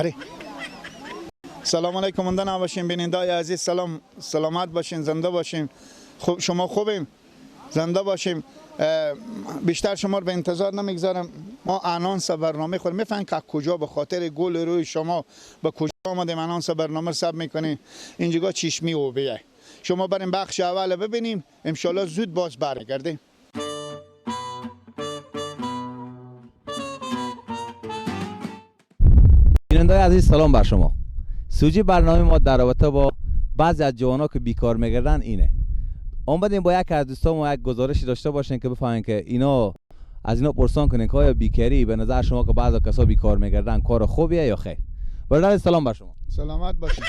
بله. سلام علیکم، مانده نباشین بینندای عزیز. سلام، سلامت باشین، زنده باشین. خوب شما خوبیم، زنده باشیم. بیشتر شما رو به انتظار نمیگذارم. ما انانس برنامه خود میفهمیم که کجا به خاطر گل روی شما به کجا آمدیم. انانس برنامه سب میکنیم. اینجا چشمی اوبیه. شما بریم بخش اول ببینیم، انشالله زود باز برگردیم. بینندای عزیز سلام بر شما. سوژه برنامه ما در رابطه با بعضی از جوان‌ها که بیکار میگردن اینه. آمدیم با یک از دوستان ما یک گزارشی داشته باشین که بفهمین که اینا از اینا پرسان کنین که آیا بیکاری به نظر شما که بعضی کسا بیکار میگردن کار خوبیه یا خیر. برادر سلام بر شما. سلامت باشین.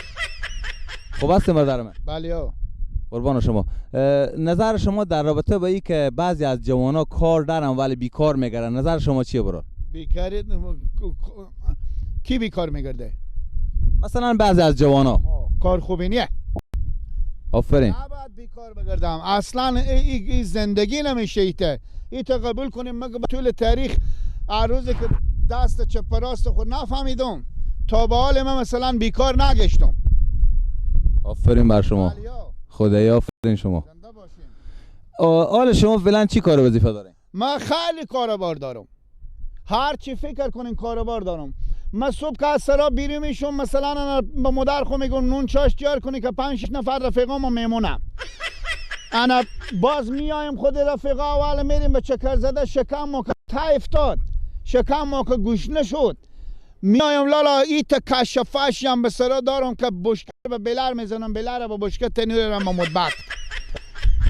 خوب هستین برادر من؟ بله. قربان شما. نظر شما در رابطه با این که بعضی از جوان‌ها کار دارن ولی بیکار میگردن، نظر شما چیه برادر؟ بیکاری کی بیکار میگرده؟ مثلا بعضی از جوانا. کار خوبی نیه. آفرین. نباید بیکار بگردم اصلا. ای زندگی نمیشه. ایته ایته قبول کنیم. مگه طول تاریخ روزی که دست چپ راست خود نفهمیدم تا به حال من مثلا بیکار نگشتم. آفرین بر شما. خدایا آفرین شما. حال شما فعلا چی کار وظیفه دارین؟ من خیلی کاروبار دارم. هر چی فکر کنین کاروبار دارم. من صبح که از سرا بیرون میشم مثلا به مادر خو میگم نون چاش تیار کنی که 5-6 نفر رفیقامو میمونم. انا باز میایم خود رفیقا اول میریم به چکر زده، شکم ما که افتاد، شکم ما که گوش نشد، میایم لالا ایت کشفش هم به سرا دارم که بشکه به بلر میزنم، بلر به بشکه تنورم به مدبخت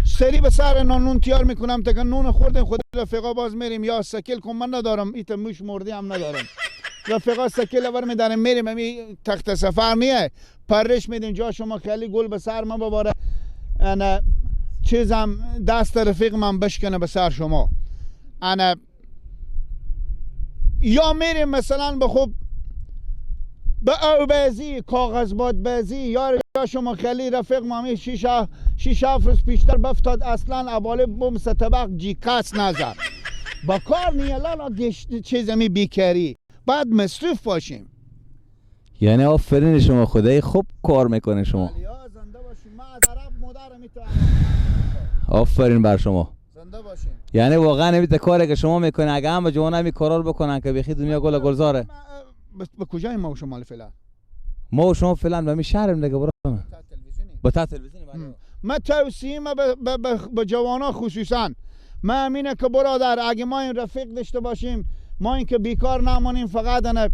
سری به سر نون تیار میکنم تا که نون خوردیم خود رفیقا باز میریم یا سکل کن من ندارم، ایت موش مردی هم ندارم. رفیقا سکل ور میداریم میریم امی تخت سفر نیه پرش میدیم جا شما خیلی گل به سر من بباره، انا چیزم دست رفیق من بشکنه به سر شما. انا یا میریم مثلا به خوب به او بازی کاغذ باد بازی یا شما خیلی رفیق ما 6 7 روز پیشتر بفتاد اصلا اباله بوم ستبق جیکاس نزد با کار نیه لالا چیزمی بیکاری بعد مصروف باشیم. یعنی آفرین شما، خدای خوب کار میکنه شما. زنده باشیم. من از عرب مادرم میتونم. آفرین بر شما. زنده باشیم. یعنی واقعا نمیته کاری که شما میکنه اگه هم جوان همین کارا رو بکنن که بخی دنیا گل گلزاره. به کجای ما و شما فعلا؟ ما و شما فعلا به می شهریم دیگه برادر. با تلویزیونی. من توصیه ما به جوانا خصوصا من امینه که برادر اگه ما این رفیق داشته باشیم، ما این که بیکار نمانیم، فقط انا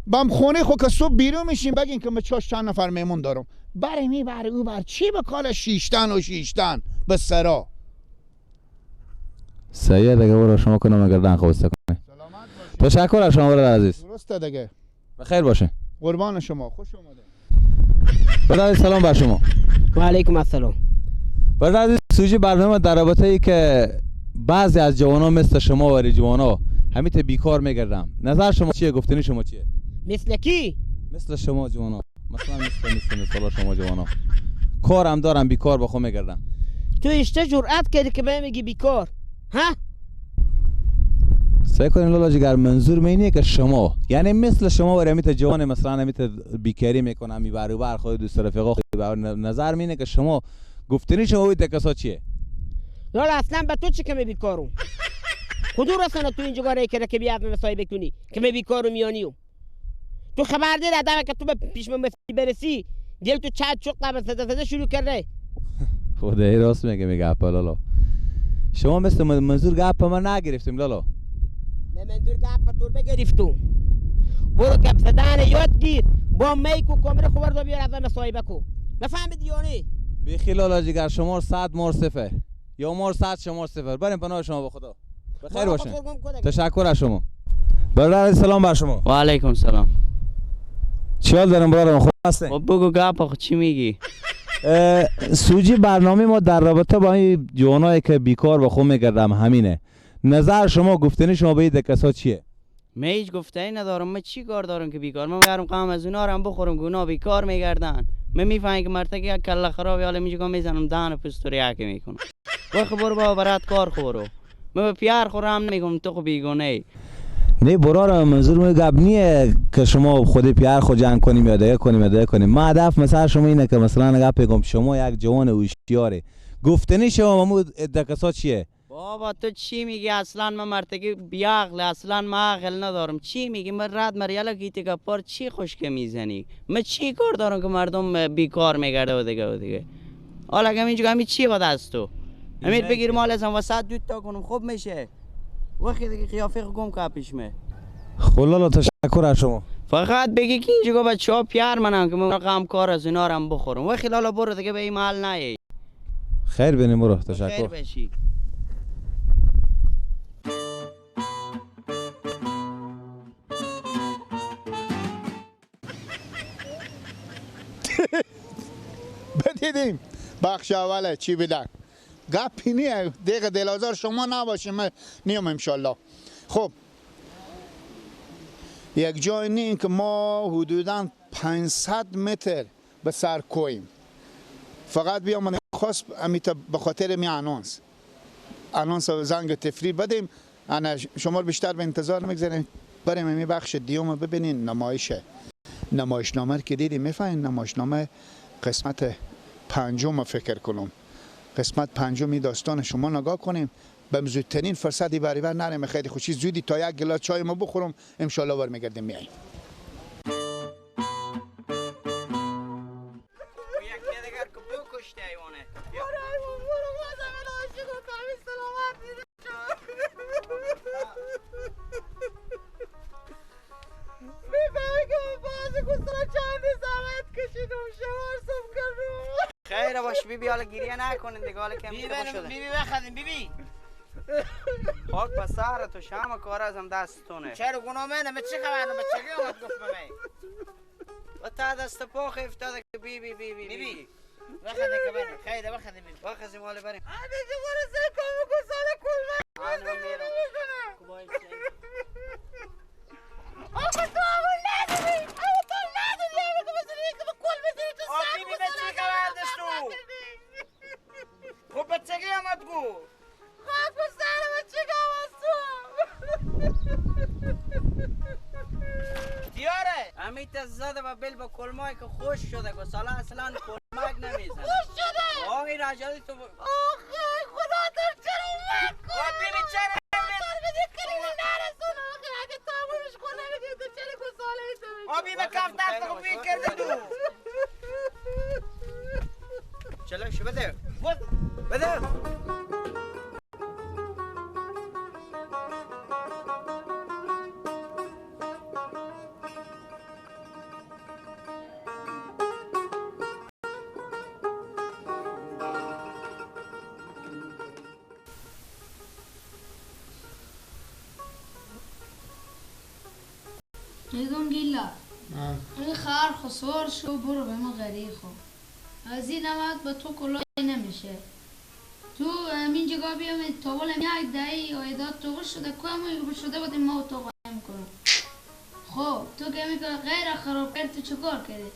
بام خونه خو که صبح بیرون میشیم بگین که من چاش چند نفر میمون دارم بره میبره او بر چی به کار شیشتن و شیشتن به سرا سیه دیگه. برو شما کنم اگر خواسته کنی. تشکر از شما برادر عزیز. درسته دیگه. بخیر باشه. قربان شما، خوش اومدید. برادر سلام بر شما. و علیکم السلام. برادر عزیز سوژه برنامه در رابطه ای که بعضی از جوانان مثل شما و جوانا همیته بیکار میگردم، نظر شما چیه؟ گفتنی شما چیه؟ مثل کی؟ مثل شما جوانا، مثلا مثل شما جوانا کارم دارم بیکار با خود میگردم. تو اشته جرأت کردی که به میگی بیکار؟ ها؟ سعی کنیم لالا جگر، منظور من اینه که شما یعنی مثل شما و همیته جوان مثلا همیته بیکاری میکنم میبره بر خود دوست رفیقا خود، نظر من اینه که شما گفتنی شما بیت کسا چیه؟ لالا اصلا به تو چه که می بیکارم؟ خودو رسانه تو اینجا گاره کرده که بیاد مصاحبه کنی که می بیکارو میانیو. تو خبر داری آدم که تو به پیش من برسی دل تو چد چق قبل زده شروع کرده. خدای راست میگه، میگه لالا شما مثل منظور گپ من نگرفتیم لالا. من منظور گپ تو بگرفتم. برو گپ زدن یاد گیر با میک و کامره خبر دو بیار از مصاحبه کو. نفهمیدی یا نه؟ بی لالا جگر شما 100 مار صفر یا مار 100 شما صفر. بریم پناه شما به خدا. بخیر باشین. تشکر از شما. برادر سلام بر شما. و علیکم سلام. چی حال دارم برادرم؟ خوب هستین؟ خب بگو گپ چی میگی؟ سوژه برنامه ما در رابطه با این جوانایی که بیکار با خود میگردم همینه. نظر شما گفتنی شما به این کسا چیه؟ من هیچ گفتنی ندارم. من چی کار دارم که بیکار؟ من میگردم قام از اونا رو بخورم که اونا بیکار میگردن. من میفهمم که مرتکی یک کله خراب یاله میجگم میزنم دهن پستوری که میکنم. برو برو بابا برات کار خورو. من به پیار خورم نمیگم تو خو بیگانه ای. نه برارم منظور می گپ نیه که شما خود پیار خود جنگ کنیم یا دیگه کنیم یا دیگه کنیم. ما هدف مثلا شما اینه که مثلا گپ بگم شما یک جوان هوشیاره، گفتنی شما مو دکسا چیه؟ بابا تو چی میگی؟ اصلا من مرتگی بیعقل، اصلا من عقل ندارم. چی میگی؟ من رد مریالا گیتی گپار چی خشک میزنی؟ من چی کار دارم که مردم بیکار میگرده و دیگه و دیگه. حالا اگه اینجا همین چی با دست تو؟ امید بگیر مال ازم وسط دود تا کنم خوب میشه. وقتی دیگه قیافه گم که پیش می. خلالا تشکر از شما. فقط بگی که اینجا بچه‌ها پیار منم که من غم کار از اینا رم بخورم. وقتی لالا برو دیگه به این محل نیای. خیر بینیم برو، تشکر. خیر بشی. بدیدیم بخش اوله چی بدن گپی نیه دیگه، دلازار شما نباشیم من نیم انشالله. خب یک جای نیم که ما حدوداً 500 متر به سر کویم، فقط بیا من خواست به خاطر می انونس زنگ تفریح بدیم. انا شما بیشتر به انتظار میگذاریم بریم می بخش دیوم ببینین نمایشه. نمایشنامه که دیدیم میفهمین نمایشنامه قسمت پنجم فکر کنم، قسمت پنجمی داستان شما نگاه کنیم. به زودترین فرصتی بریبر نریم، خیلی خوشی زودی تا یک گلاس چای ما بخورم انشالله برمیگردیم میاییم. خیر باش بی بی، حالا گریه نکنین دیگه، حالا کمی شده. بی بی بخدیم بی بی. خاک به سر تو، شام کار ازم دستتونه. چرا گناه منه؟ من چه خبر دارم؟ بچگی اومد گفت به من. و تا دست پا افتاده که بی بی بی بی بی. بخدیم که بریم. خیر بخدیم بی. بخدیم حالا بریم. آره دوباره سر کامو گساله کلمه. انا میرم. آخه تو همون نداری. آخه تو نداری. آخه تو بزنی که کل بزنی تو سر. بی بی بچه خبر داشت تو. خب بچگی آمد گو. خاک به سر بچگی آمد تو. دیاره. امیت زده و بل با کلمای که خوش شده گساله اصلا کلمک نمیزنه. خوش شده. آقای رجالی تو. آخه خدا تو چرا اومد کن؟ بی بی چرا؟ آبی به کف دست خو بی کرده دو. چلو شو بده. بده. میگم گیلا این خر خسور شو برو به ما غریق خو از این نمد با تو کلاه نمیشه. تو همین جگاه بیام تاول یک دهی آیداد تو شده که شده بودیم ما تو قایم کنم. خب تو که میگه غیر خراب کرد تو چیکار کردی؟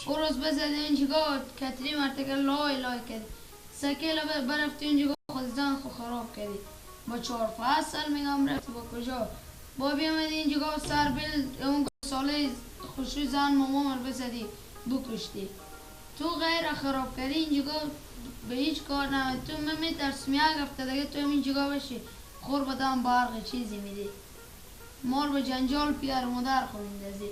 او روز بزدی این جگاه کتری مرتکه لای لای کردی سکیل برفتی این جگاه خود زن خو خراب کردی با 4 فصل میگم رفتی با کجا با بیامدی این جگاه سر بل اون ساله خوشوی زن مامان بزدی بکشتی. تو غیر خراب کردی این جگاه به هیچ کار نمید. تو من میترسم یک هفته دیگه تو این جگاه بشی خور بدم برق چیزی میدی مار به جنجال پیار مادر خو میندازی.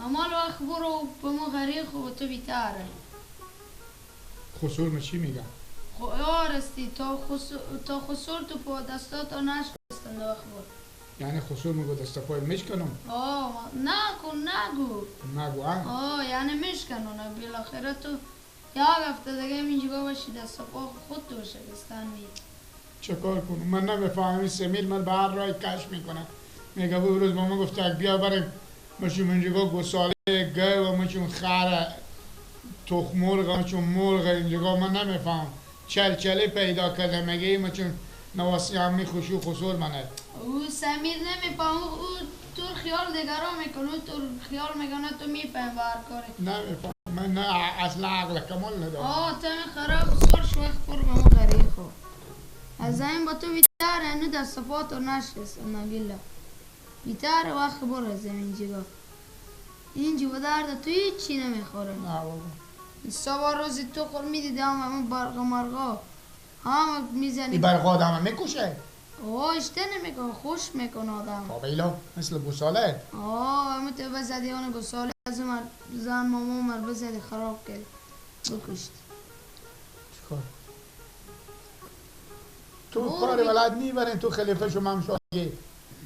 اما وقت برو به ما غریق خو تو بیتره. خسور من چی میگم؟ خو آرستی تا خسور تو پا دستا تا نشکستند وقت برو. یعنی خسور میگو دست پای میشکنم؟ آه نگو نگو نگو اه؟ یعنی میشکنم بالاخره تو یک هفته دیگه اینجا باشی دست پا خود تو شکستن میدی. چه کار کنم؟ من نمیفهمم این سمیر من به هر رای کش میکنه. میگه او روز با من گفت بیا بریم مشون اینجا گساله گه و مشون خر تخم مرغ مشون مرغ اینجا من نمیفهم چلچله پیدا کرده. میگه مشون نواسی همی خوشو خسور منه. او سمیر نمیفهم، او تو خیال دیگران میکنه، او تو خیال میکنه تو میفهم به هر کاری. نمیفهم من، نه اصلا عقل کمال ندارم. آه تو می خراب سر شو وقت پر به ما غریق خو از این با تو بیتر اینو دست پا تو نشست نگیلا. بیتر وقت برو از اینجا. اینجا به درد تو هیچی نمیخوره. نه بابا. صبح روزی تو خور میدیدی هم همون برق مرغا هم میزنی. این برق آدم میکشه. آه اشته نمیکنه، خوش میکنه آدم. بابا ایلا مثل گوساله. آه همون تو بزدی اون گوساله از مر زن ماما مر بزدی خراب کرد بکشت. چیکار؟ تو کار بلد نیبرین تو خلیفه شما هم شاگرد.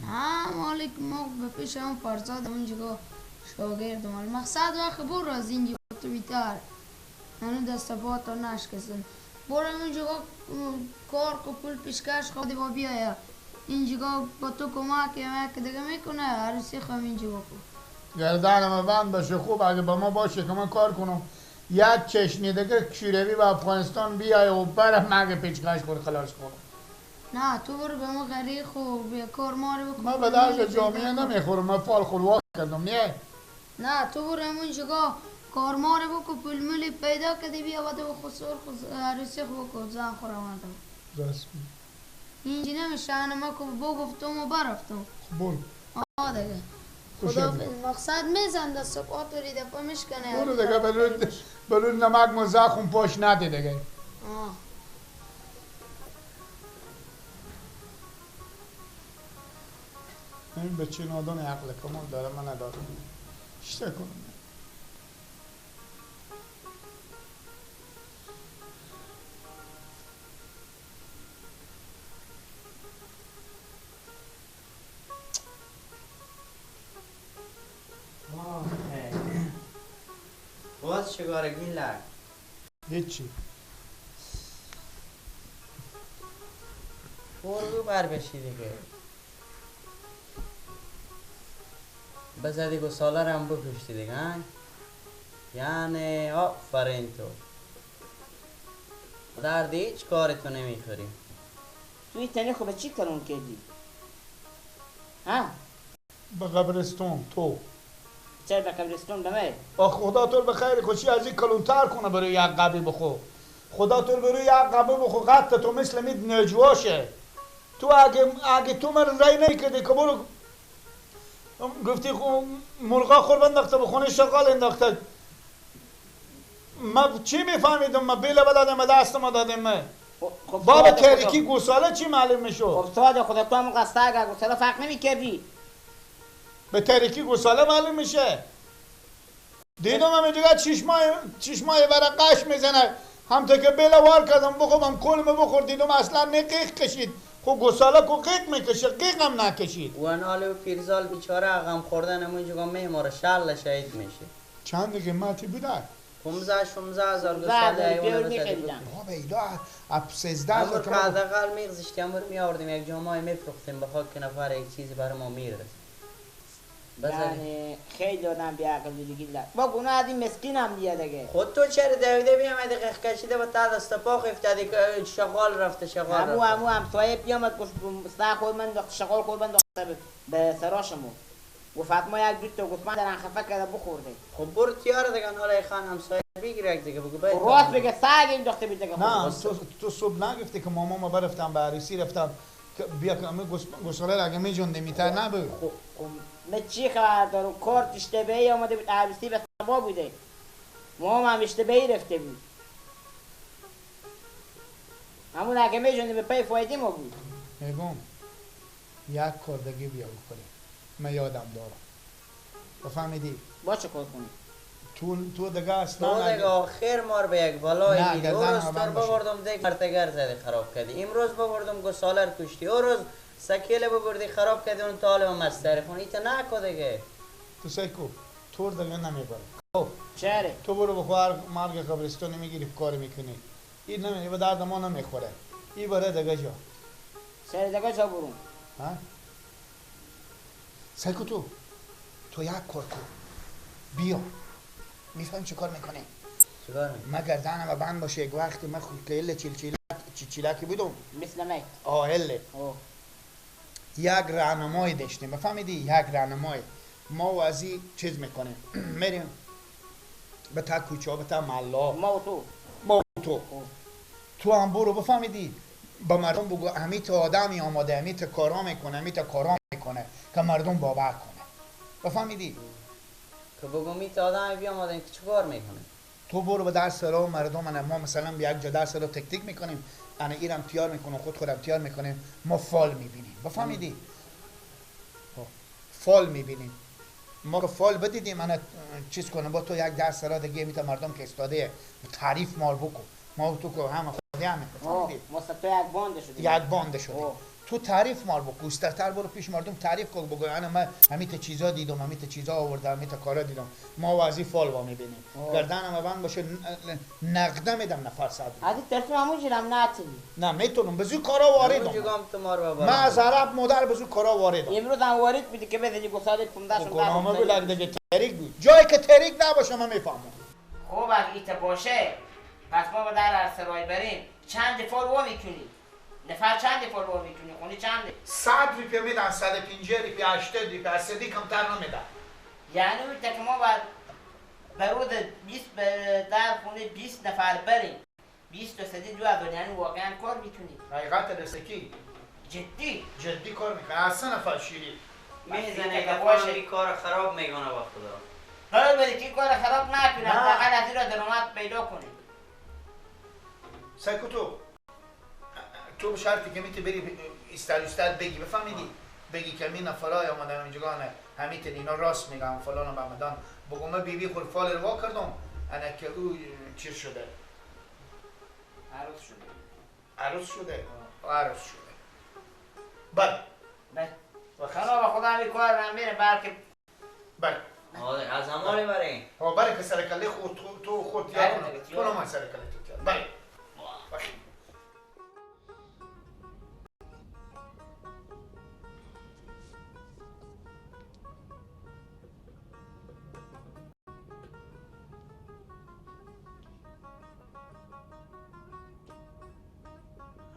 نه مالک ما به پیش هم فرزاد اونجا شاگرد مال مقصد وقت برو از اینجا تو بیتر هنو دست پا تا نشکستن. برو اونجا کار کو پول پیشکش خودی با بیایا اینجا با تو کمک یک دیگه میکنه عروسی خواهم اینجا بکن. گردنم بند باشه خوب اگه با ما باشه که من کار کنم. یک چشنی دیگه شیروی به افغانستان بیای و برم مگه پیشکش خود خلاص کنم. نه تو برو به ما غریق خو بیا کار ما رو بکن. من به درد جامعه نمیخورم، من فال خلوا کردم. نه نه تو برو همونجا کار ما رو بکن پول مولی پیدا کردی بیا بعد به خسور عروسی خو بکن زن خورم آدم. راست اینجا نمیشه. ما که بگفتم و برفتم. برو. آه دیگه خدا مقصد میزن دست و پا تو ریده پا میشکنه. برو دیگه بلون نمک مزاخون پاش نده دیگه. آه این بچه نادان عقل کمال داره من ندارم. چه کنم؟ باز چگاره گیلک؟ هیچی. برو بر بشی دیگه. بزدی گساله رو هم بکشتی دیگه ها؟ یعنی آفرین تو. درد هیچ کار تو نمیخوری. تو این تنه خب چی کارون کردی؟ ها؟ به قبرستون تو. چرا به قبرستون دمه؟ آخ خدا تو به خیر خوشی از این کلونتر کنه برای یک قبی بخو. خدا تو برای یک قبی بخو قط تو مثل مید نجواشه. تو اگه تو من رای نکردی که برو گفتی مرغا خور انداخته به خونه شغال انداخته. ما چی میفهمیدم؟ ما بیل بلدم دست ما دادم. ما بابا تریکی گوساله چی معلوم میشد؟ خب ساده خدا تو هم قصه گوساله فرق نمیکردی. به تریکی گوساله معلوم میشه. دیدم هم اینجا چشمای ورقش میزنه. هم تا که بیل وار کردم بخورم کلمه بخور دیدم اصلا نه قیق کشید. خب گوساله کو قیق میکشه قیق هم نکشید. و اناله و پیرزال بیچاره غم خوردن همونجا میماره شل شهید میشه. چند قیمتی بوده؟ 15 16 هزار گوساله ایوانه بزدی. بابا ایلا اب 13 هزار که حداقل میگذشتیم امر میآوردیم یک جامعه میفروختیم به خاک نفر یک چیزی برای ما میرسید. یعنی خیلی آدم بی عقل دیگه. با گناه از این مسکین هم دیگه دیگه. خود تو چرا دویده بیامدی قخ کشیده با تا دست پا افتادی که شغال رفته شغال رفته. همو همسایه بیامد گفت سر خود من شغال خود من به سراشمو. گفت فاطمه یک دو تا گفت من در خفه کرده بخورده. خب برو تیار دیگه حالا خان همسایه بگیر یک دیگه بگو باید. راست بگه سگ این دخته بید دیگه. نه تو صبح نگفتی که ماما ما برفتم به عروسی رفتم بیا که همه گوساله اگه میجوندی میتر نبود. خب من چی خبر دارم؟ کارت اشتباهی آمده بود عروسی به سبا بوده. ماما هم اشتباهی رفته بود. همون اگه میجوندی به پای فایده ما بود. میگم یک کار دیگه بیا بکنیم. من یادم دارم. بفهمیدی؟ با چه کار کنی؟ تو دیگه اصلا تو دیگه آخر مار به یک بالای میدی. او روز تو ببردم دیگه مرتگر زدی خراب کردی. امروز ببردم گساله رو کشتی. او روز سکیل ببردی خراب کردی اون طالب مستر خون. ایتا نکو دیگه. تو سیکو تو دیگه نمیبره. خب چره؟ تو برو بخوار مرگ قبرستون میگیری کار میکنی. این نمی به درد ما نمیخوره. این بره دیگه جا. سر دیگه جا برو. ها؟ سیکو تو یک کار کن. بیا. میفهمی چه کار میکنی؟ چیکار میکنی؟ من گردنم بند باشه یک وقتی من خود که اله چیلچیلکی بودم. مثل من. آه اله. یک راهنمای داشتیم بفهمیدی؟ یک راهنمای ما و از این چیز میکنیم میریم به تا کوچه ها به تا محله ما و تو ما و تو تو هم برو بفهمیدی؟ به مردم بگو امیت آدمی آماده امیت کارا میکنه امیت کارا میکنه. میکنه که مردم باور کنه. بفهمیدی؟ که بگم این آدم بیام آدم که چیکار میکنه؟ تو برو به درس را مردم، ما مثلا به یک جا درس را تک میکنیم، انا ایرم تیار میکنم، خود خودم تیار میکنیم، ما فال میبینیم. بفهمیدی؟ فال میبینیم. ما که فال بدیدیم انا چیز کنم با تو یک درس را دیگه میتا مردم که استاده تعریف مال بکن. ما تو که هم خودی همه. ما تو یک بانده شدیم. یک بانده شدیم. تو تعریف مال بکن، گسترتر برو پیش مردم تعریف کن، بگو انا من همیت چیزا دیدم، همیت چیزا آوردم، همیت کارا دیدم. ما وازی فال وا میبینیم. گردنم بند باشه نقده میدم نفر صد. از ترسم همونجورم نتونی. نه میتونم بزو کارا واردم. من از عرب مادر بزو کارا واردم. امروز هم وارد بودی که بزنی گساله 15 شون. گناهمه بلک دیگه تریک بود. جایی که تریک نباشه من میفهمم. خوب اگه ایت باشه پس ما به در سرای بریم چند فال وا میکنی؟ نفر چند فال وا میکنی؟ خونه چنده؟ 100 روپیه میدن، 150 روپیه، 80 روپیه، از 100 کمتر نمیدن. یعنی اون که ما باید برود 20 در خونه 20 نفر بریم 20 تا 100 2000، یعنی واقعا کار میتونی. حقیقت رسکی جدی جدی کار میکنه. اصلا نفر شیری میزنه که باشه کار خراب میکنه با خدا. حالا بری که کار خراب نکنه، فقط از این را درآمد پیدا کنی. سایکو تو شرطی که میتی بری استال بگی، بفهمیدی؟ بگی که می نفرای آمدن اینجا همیت اینا راست میگم فلان و بهمدان. بگم من بیبی خود فال رو کردم انا که او چیز شده، عروس شده. عروس شده. عروس شده. بله بله خدا خدا همین کار من میره بلکه بله آره از هماره بریم. ها برای که سرکله خود تو خود تیار تو نمان سرکله تو تیار. بله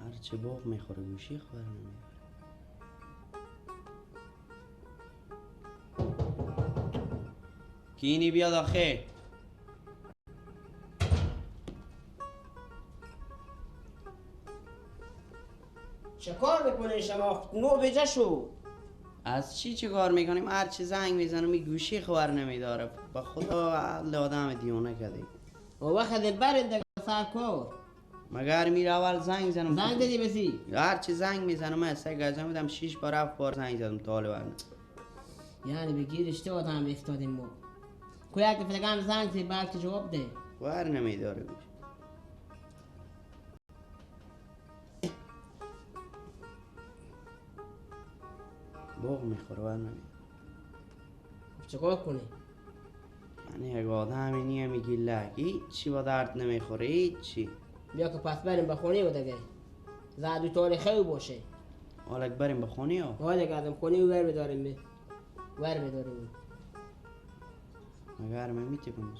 هرچه باغ میخوره گوشی خبر نمیداره. کینی بیاد آخه. چه کار میکنه شما؟ نو بجا شو. از چی کار میکنیم؟ هر چی زنگ میزنم این گوشی خبر نمیداره. با خدا عقل آدم دیوانه کردی. و وقت برنده سر کار. مگر میره اول زنگ زنم. زنگ دادی بسی؟ هر چی زنگ میزنم من سه گزم بودم 6 بار 7 بار زنگ زدم تا حالا برنه. یعنی به گیرش آدم افتادیم ما. کو یک دفعه هم زنگ زدی بلکه جواب ده. ور نمیداره گوش. بوق میخوره ور نمیداره. چیکار کنی؟ یعنی یک آدمی نیه میگی لک هیچی با درد نمیخوره هیچی. بیا که پس بریم به خونه و دیگه زعدو تاریخی باشه. حالا بریم به خونه ها؟ حالا که ازم خونه ور بداریم ور بداریم. مگر من میتونم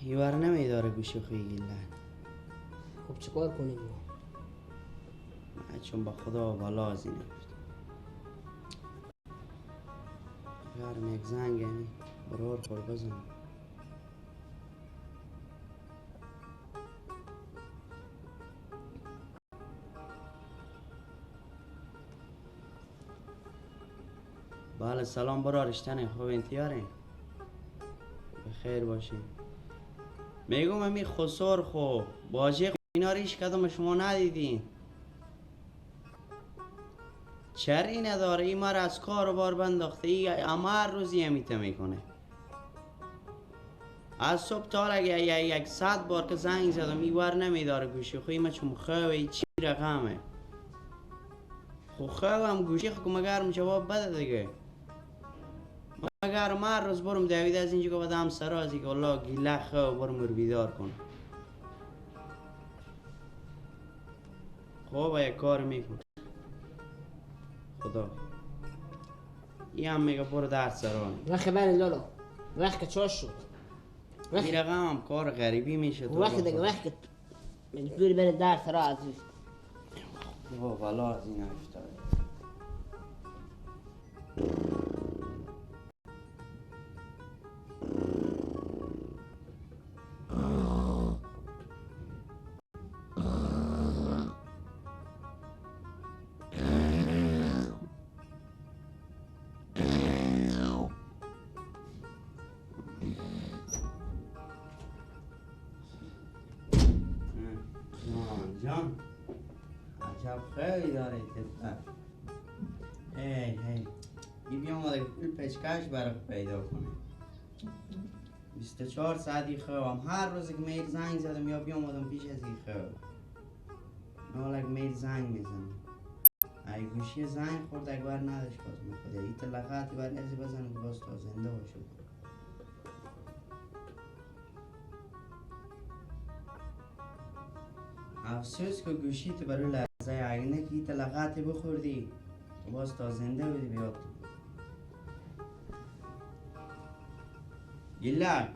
یه ور نمیداره گوشی خوی گلن. خب چیکار کنیم؟ من چون با خدا بالا از اینه مگر یک زنگ همی برار خور بزن. بله سلام برار اشتنه خوب انتیاره بخیر باشین. میگم امی خسر خو باجه اینا ریش کدوم شما ندیدین؟ چری نداره این مر از کار و بار بنداخته ای اما هر روزی همیته میکنه. از صبح تا اگه یک 100 بار که زنگ زدم ای ور نمیداره گوشی خو. ایما چون خواه چی رقمه خو خواه گوشی خو مگرم جواب بده دیگه. مگر هر روز برم دوید از اینجا که بدم سرازی که الله گیله خواه برم رو بیدار کن. خب یک کار میکن خدا این هم میگه برو درد سرانی. وقت برین لالا وقت که چاش شد این رقم هم کار غریبی میشه. وقت دیگه وقت که مجبوری برین درد سرا عزیز. خدا والا از این افتاده. عجب خیلی داره طفلک. هی هی ای بیام آمده پول پچکش برای پیدا کنه. 24 ساعتی خوابم. هر روز که میر زنگ زدم یا بیام آدم پیش از این خواب. حالا که میر زنگ میزنم ای گوشی زنگ خورد اکبر نداشت باز من خدا ای تلقاتی برای ازی بزنم که باز تا زنده باشه. افسوس که گوشی تو برای لحظه اگه نه که ای تلقاتی بخوردی باز تا زنده بودی بیاد تو. گیلک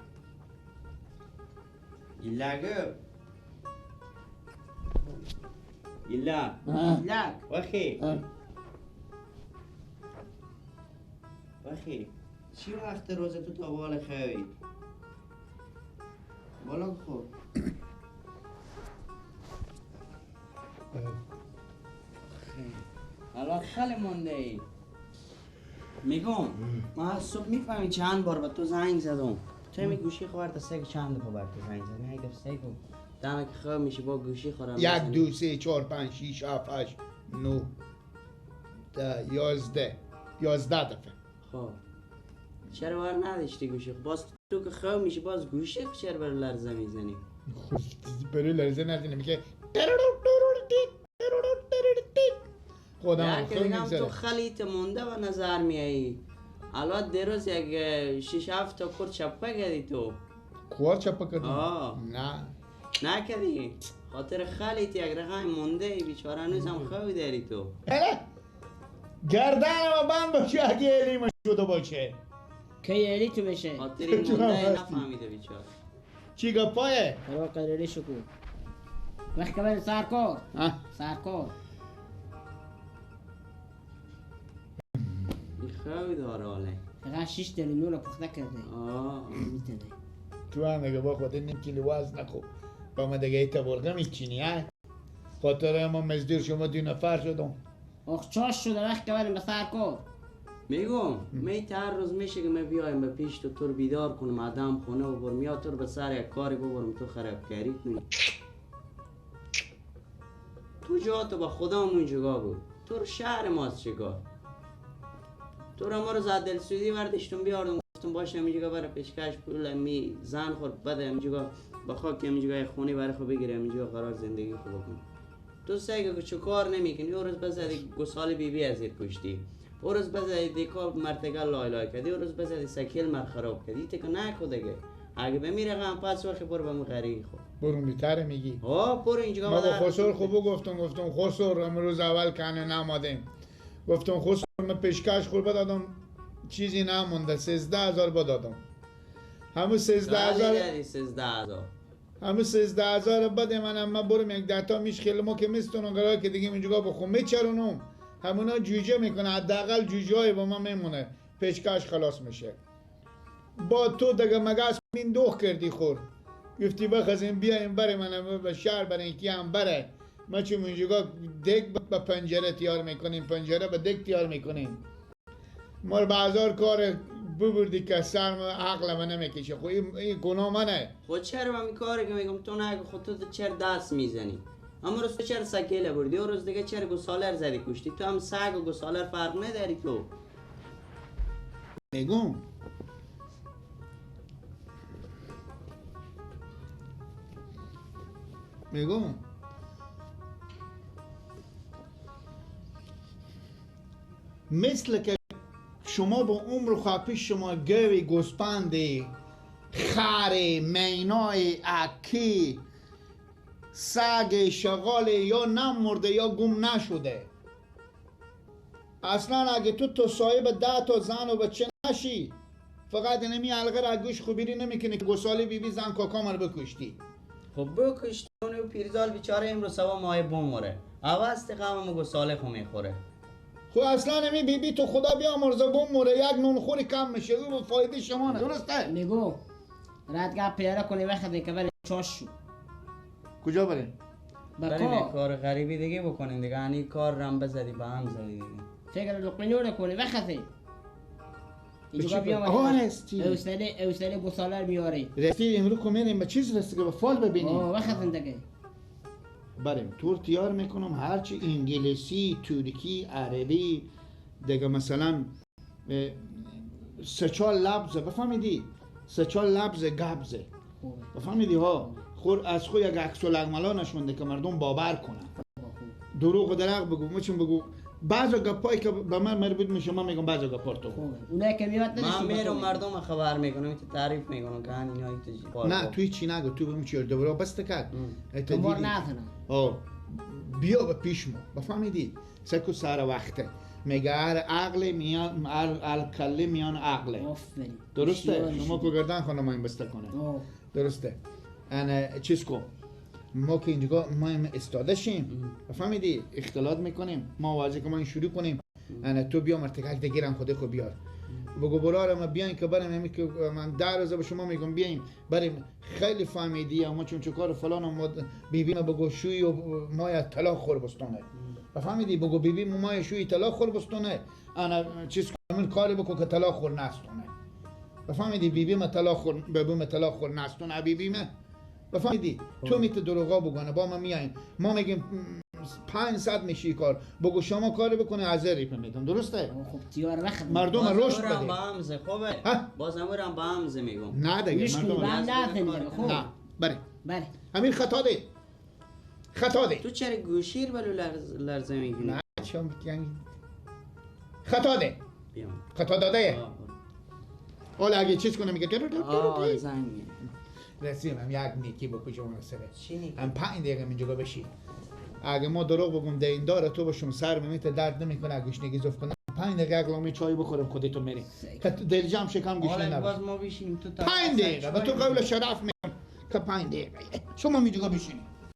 گیلک گیلک گیلک وخی وخی چی وقت روز تو تا بال خوی بالا خور. حالا خیلی مونده ای. میگم من از صبح میفهمی چند بار با تو زنگ زدم. تو می گوشی خورد سه چند دفعه بر تو زنگ زدم. یک دفعه سه کو دمه که خواب میشی با گوشی خورم. 1 2 3 4 5 6 7 8 9 10 11 11 دفعه. خب چرا بار نداشتی گوشی؟ باز تو که خواب میشی باز گوشی چرا بر لرزه میزنی؟ برای لرزه نزنی میگه خودم خود تو خلیت مونده و نظر میایی. الان دیروز یک 6 7 تا کور چپه کردی تو. کور چپه کردی؟ نه نکردی. خاطر خلیت یک رقم مونده ای بیچاره هنوز هم خوابی داری تو. گردنم بند باشه اگه الیم شده باشه. کی الی تو بشه؟ خاطر این مونده نفهمیده بیچاره. چی گپایه؟ برو قریری شکو. وقت که بری سرکار. سرکار. خیلی داره حاله. فقط 6 تا نون پخته کرده. میتونه. تو هم دیگه با خود نیم کیلو وزن نخو. با ما دیگه ایتا برگه میچینی ها؟ خاطر ما مزدور شما 2 نفر شدم. آخ چاش شده وقت که بریم به سرکار. میگم می هر روز میشه که می بیایم به پیش تو تو رو بیدار کنم آدم خونه ببرم یا تو رو به سر یک کاری ببرم تو خرابکاری کنی. تو جا تو با خدا جگا بود. تو رو شهر ماست چیکار؟ تو رو ما رو زد دلسوزی وردشتون بیاردم گفتم باشه همینجا برای پیشکش پول می زن خورد بده همینجا با خاک همینجا خونه برای خود بگیره همینجا قرار زندگی خوب بکن. تو سعی که چه کار نمیکنی. یه روز بزدی گسال بی بی از زیر کشتی، اون روز بزدی دیکال مرتگل لای لای کردی، اون روز بزدی سکیل مر خراب کردی. تک نکو دیگه اگه بمیره غم پس وقت برو به غریق خود برو میتره میگی. ها برو اینجا. ما با خسر خوب گفتم خسر امروز اول کنه نمادیم. گفتم خسر من پیشکش خور بدادم چیزی نمونده 13,000 بدادم. همون 13,000 13,000 همون 13,000 بده منم من برم یک ده تا میش خیلی ما که میستونم قرار که دیگه اینجا بخون میچرونم همونا جوجه میکنه حداقل جوجه های با من میمونه پیشکش خلاص میشه. با تو دیگه مگس min دوخ کردی خور گفتی بخزیم بیایم بره منم به شهر برای کی هم بره. ما چون اینجا دک به پنجره تیار میکنیم پنجره به دک تیار میکنیم. ما رو به هزار کار ببردی که سر عقل من نمیکشه. خب این گناه منه. خود چرا من کاری که میگم تو نگو. خود تو چرا دست میزنی؟ اما روز تو چرا سکیله بردی و روز دیگه چرا گسالر زدی کشتی؟ تو هم سگ و گسالر فرق نداری تو. میگم میگم مثل که شما با عمر خواپیش شما گوی گوسپندی خر مینای اکی سگ شغال یا نمرده یا گم نشده. اصلا اگه تو صاحب 10 تا زن و بچه نشی فقط نمی حلقه را گوش خوبیری نمیکنی که گسالی بی بی زن کاکا مرا بکشتی. خب بکشتی اونو پیرزال بیچاره امروز سوا ماه بموره عوض قوم گساله خو میخوره. خب اصلا نمی بی بی تو خدا بیامرزه بموره یک نون خوری کم میشه او فایده شما نه. درسته؟ میگو ردگاه پیاره کنی وقت که ولی چاش شو. کجا بریم؟ بریم کار غریبی دیگه بکنیم دیگه. یعنی کار رم بزدی به هم زدی دیگه. فکر لقمه کنی وقتی اینجا بیام. آها رستی اوسله گساله میاری رستی امروز کو میریم به چیز رستی که به فال ببینیم. آه وقت دیگه بریم تور تیار میکنم، هرچی انگلیسی، ترکی، عربی دیگه، مثلا سه چهار لفظ بفهمیدی، سه چهار لفظ گبزه بفهمیدی ها، خور از خود یک عکس العملا نشونده که مردم باور کنن. دروغ و درغ بگو، مچون بگو بعضا گپایی که به من مربوط میشه من میگم بعضا گپا تو. اونایی که میاد من میرم مردم خبر میکنم، تو تعریف میکنم که اینا تو. نه توی چی نگو، تو بهم چی دوباره بس کرد. تو مار نزنه. بیا به پیش ما بفهمیدی، سکو سر وقته میگه هر عقل میان هر کله میان عقله. درسته؟ شما کو گردن خانم این بسته کنه. درسته. انا چیز کو ما که اینجا ما استاده شیم بفهمیدی، اختلاط میکنیم، ما واجه که ما این شروع کنیم. انا تو بیا مرتکک دگیرم خود خو بیار بگو برارم ما بیاین که برم همی که من 10 روزه به شما میگم بیایم بریم. خیلی فهمیدی ما چون چه کار فلان ما بیبی ما بگو شوی و ما طلاق خور بستونه بفهمیدی، بگو بیبی ما شوی طلاق خور بستونه. انا چیز من کاری بکن که طلاق خور نستونه بفهمیدی، بیبی ما طلاق خور بیبی ما طلاق خور نستونه بیبی ما بفهمیدی. تو میت دروغا بگونه با ما میایم ما میگیم 500 میشی کار بگو شما کاری بکنه از ریپ میدم. درسته؟ خب تیار وقت مردم رشد بده. با همزه خوبه، باز امورم با همزه میگم. نه دیگه مردم نه بله بله امیر خطا ده، خطا ده. تو چرا گوشیر بلو لرزه میگی؟ نه چون خطا ده، خطا داده. حالا اگه چیز کنه میگه زنگ رسیم هم یک نیکی بکو شما سره هم 5 دقیقه اینجا بشی. اگه ما دروغ بگم دیندار تو باشم سر میمیت درد نمیکنه، اگه گشنگی زف کنم 5 دقیقه اگلامی چای بخورم خودتو میری که دل جمع شکم گشنه نباشه. باز ما بشینیم تو 5 دقیقه به تو قول شرف میگم که 5 دقیقه شما اینجا بشینی.